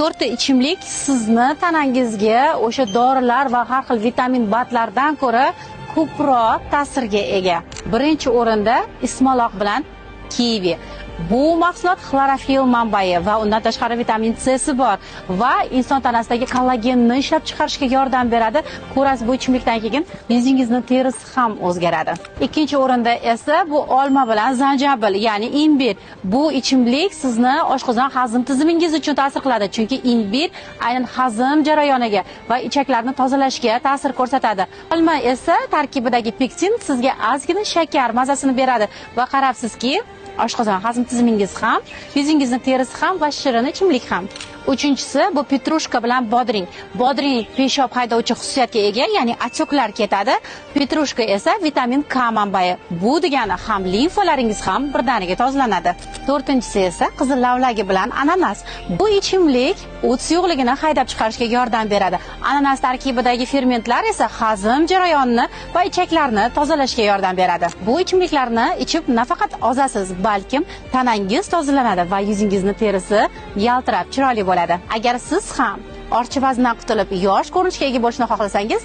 To'rtta ichimlik sizni tanangizga o'sha dorilar va har xil vitamin БАДlardan ko'ra ko'proq ta'sirga ega. Birinchi o'rinda ismaloq bilan kivi. Bu mahsulot xlorofil manbai va undan tashqari vitamin C si bor va inson tanasidagi kollagenni ishlab chiqarishga yordam beradi. Ko'rasiz, bu ichimlikdan keyin yuzingizni terisi ham o'zgaradi. Ikkinchi o'rinda esa bu olma bilan zanjabil, ya'ni imbir. Bu ichimlik sizni oshqozon hazm tizimingiz uchun ta'sir qiladi, chunki imbir aynan hazm jarayoniga va ichaklarni tozalashga ta'sir ko'rsatadi. Olma esa tarkibidagi pektin sizga ozgina shakar mazasini beradi va qarabsizki, oshqozon hazm tizimingiz ham, yuzingizni terisi ham va shirin ichimlik ham. Uchinchisi bu petrushka bilan bodring. Bodring peshob haydovchi xususiyatga ega, ya'ni отёк lar ketadi. Petrushka esa vitamin K manbai. Bu degani ham limfalaringiz ham birdaniga tozalanadi. To'rtinchisi esa qizil lavlagi bilan ananas. Bu ichimlik o't suyuqligini haydab chiqarishga yordam beradi. Ananas tarkibidagi fermentlar esa hazm jarayonini va ichaklarni tozalashga yordam beradi. Bu ichimliklarni ichib nafaqat ozasiz, balkim tanangiz tozalanadi va yuzingizni terisi yaltirab chiroyli bo'ladi. Agar siz ham ortiqcha vazndan qutulib, yosh ko'rinishga ega bo'lishni xohlasangiz,